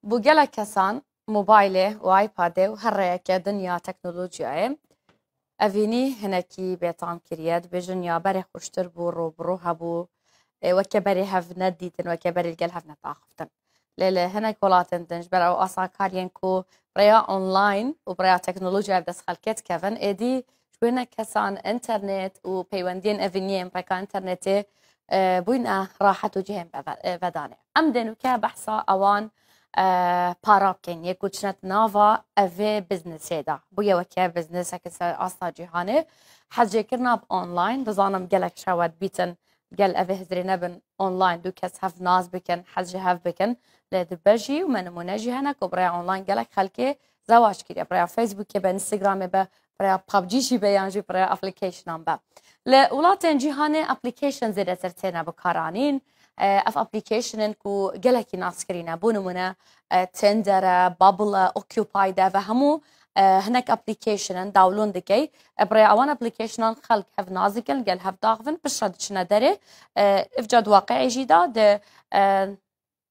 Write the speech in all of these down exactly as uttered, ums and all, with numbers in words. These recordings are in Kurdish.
Bo gelek kesan mobaylê û iPadê û her rêyeke din ya teknolojiyayê evînî hinekî bêtam kiriye. Dibêjin ya berê xweştir bû, rû bi rû hebû, ê, weke berê hev nedîtin, weke berê li gel hev netaxiftin. Lê li hinek welatên din ji ber ew asakariyên ku bi rêya online û bi rêya teknolojiyayê bi dest xelkê dikevin, êdî ji bo hinek kesan înternet û peywendiyên evîniyên rêka înternetê, e, bûyne rahet û cihên beve-, e, vedanê. Em dê nûke behsa ewan, e, para bikin, yê ku çine di nava evê biznesê de. Bûye weke bizneseke ser asta cîhanê. Hezjêkirina bi online, dizanim gelek şewe dibîtin, gel evê hizrê nebin online, du kes hev nas bikin, hez ji hev bikin. Lê dibe jî û me nimûne jî hene ku bi rêya online gelek xelkê zewac kiriye. Bi rêya Facebookê be, Instagramê be, bi rêya PUBG jî be yan jî bi rêya applicationan be. Li welatên cîhanê application zêdetir têne bikaranîn. E, ev applicationên ku gelekî naskirî ne. Bo nimûne, e, Tinder e, Bumble e, Occupy de ve hemû, e, hinek application in, download dikey. E, bi rêya ewan applicationan xelk hev nas dikin, gel hev daxivin, piştre diçine derê. E, ivca di waqi'ê jî de di, e,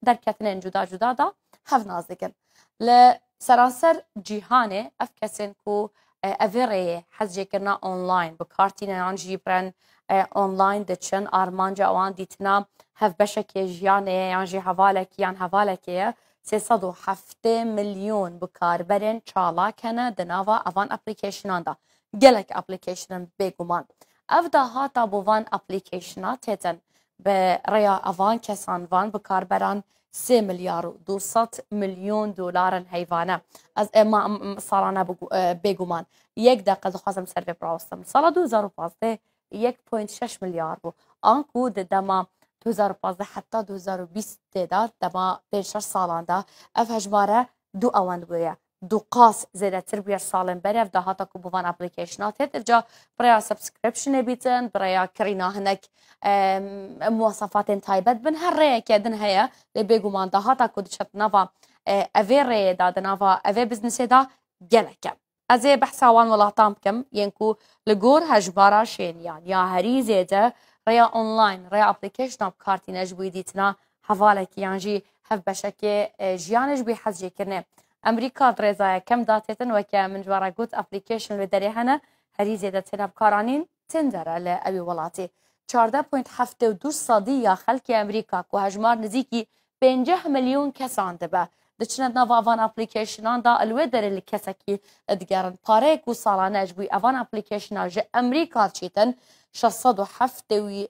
derketinên cuda cuda de hev nas dikin. Li seranser cîhanê ev kesên ku, e, evê rêyê hezjêkirina online bi kar tîne yan jî bi ren, e, online diçin, armanca wan dîtina hevbeşekê jiyanê ye yan jî hevalekî yan hevalekê ye, sê sed û heftê milyon bikarberên çalak hene di nava evan applicationan de. Gelek application in bêguman. Ev dahata bo van application-a têtin. Bi rêya evan kesan, van bikarberan sê milyar û du sed milyon dolaran heyvane. Ez, e, ma, m, salane bigu-, e, bêguman. Yek deqe dixwazim ser vê birawestim. Sala du hezar û pazdeh yek point şeş milyar bû. Anku di dema du hezar û pazdeh heta du hezar û bîst tê de, dema pênc şeş salan de, ev hejmare du ewend bûye. Du qas zêdetir bûye salên berê. Ev dahata ku bi van application-a têt, ivca bi rêya subscription-ê bîtin, bi rêya kirîna hinek, em, muwasafatên taybet bin, her rêyeke din heye, lê bêguman dahata ku diçe di nava, e, evê rêyê de, di nava evê biznesê de gelek e. Ez ê behsa wan welatan bikim, yên ku li gor hejmara şêniyan ya herî zêde rêya online, rêya application-a bi kar tîne ji bo dîtina hevalekî yan jî hevbeşekê, e, jiyanê ji bo hezjêkirinê. Amerîka di rêza yekem de têtin, weke min ji we re got, application li derê hene, herî zêde têne bikaranîn Tinder e li ewî welatî. Çardeh point heftê û du sedî ya xelkê Amerîka ku hejmar nizîkî pênceh milyon kesan dibe, diçine di nava van application-an de, li wê derê li kesekî digerin. Pareyê ku salane ji bo evan application-a ji Amerîka çêtin, şeş sed û heftê û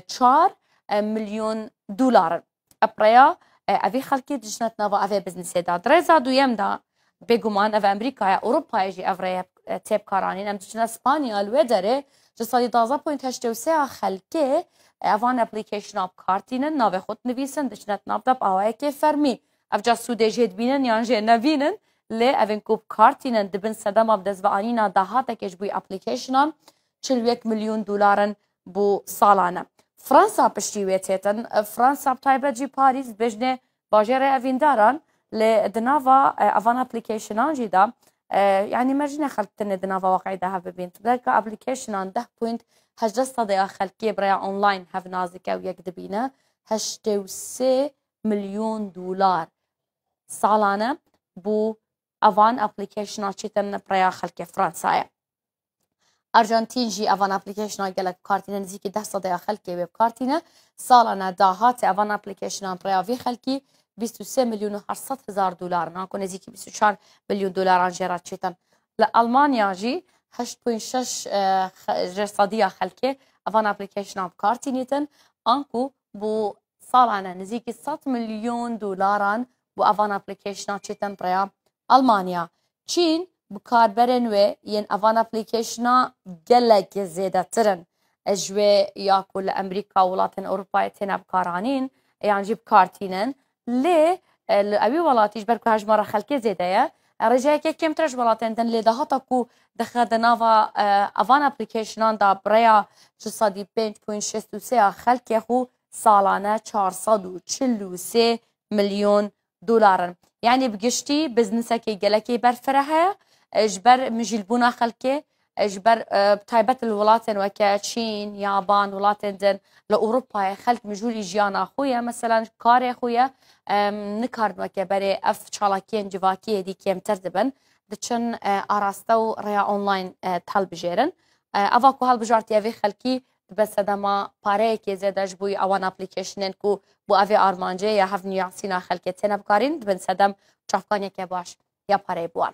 çar milyon dolar in. Ev rêya, e, evî xelkê diçine di nava evê biznesê de. Di rêza duyem de, bêguman ev Amerîka ye, Ewropayê jî ev rêye, e, tê bikaranîn. Em diçine Spanya, li wê derê ji sedî duwazdeh point heştê û sê ya xelkê, e, evan application-a bi kar tînin, navê xwe dinivîsin, diçine di nav de bi awayekê fermî. Evca sûdê jê dibînin yan jê nebînin, lê evên ku bi kar tînin, dibin sedema bi dest ve anîna dahateke ji bo application-an çil û yek milyon dolar in bo salane. Fransa piştî wê têtin. Fransa bi taybet jî Parîs dibêjinê bajêrê evîndaran, lê di nava, e, evan application-an jî de, e, yanî me jî ne xelk tenê di nava waqi'ê de hev bibîn. Tu derka application-an deh point hejdeh sedê ya xelkê bi rêya online hev nas dike û yek dibîne. Heştê û sê milyon dolar salane bo evan application-a çêtin bi rêya xelkê Fransayê. Arjantîn jî evan application-a gelek bi kar tîne, nizîkî deh sedê ya xelkê wê bi kar tîne. Salane dahatê evan application-an bi rêya vî xelkî bîst û sê milyon û heşt sed hezar dolar in, anku nizîkî bîst û çar milyon dolaran jê re çêtin. Li Almanya jî heşt point şeş, e, xe-, ji sedî ya xelkê evan application-an bi kar tînîtin, anku bo salane nizîkî sed milyon dolaran bo evan application-a çêtin bi rêya Almanya. Çîn, bikarberên wê yên evan application-a gelek zêdetir in. E, ji wê ya ku li Amerîka û welatên Ewropayê têne bikaranîn, e, yan jî bi kar tînin. Lê, e, li ewî welatî ji ber ku hejmara xelkê zêde ye, e, rêjeyeke kêmtir e ji welatên din, lê dahata ku dixe di nava, e, evan application-an de bi rêya ji sedî pênc point şêst û sê ya xelkê xwe salane çar sed û çil û sê milyon dolar in. Yanî bi giştî biznesekê gelekî berfireh e, e, ji ber mijîlbûna xelkê, e, ji ber, e, taybet li welatên weke Çîn, Yaban, welatên din li Ewropayê xelk mijûlî jiyana xwe ye, meselan karê xwe ye, em, nikarin weke berê ev çalakiyên civakî êdî kêmtir dibin, diçin, e, araste û rêya online, e, helbijêrin. E, eva ku helbijartiye vê xelkî dibe sedema pareyekê zêde ji bo ewan applicationên ku bo evê armancê ya hevnûyasîna xelkê têne bikarîn, dibin sedem çavkaniyeke baş ya pareyê bi wan.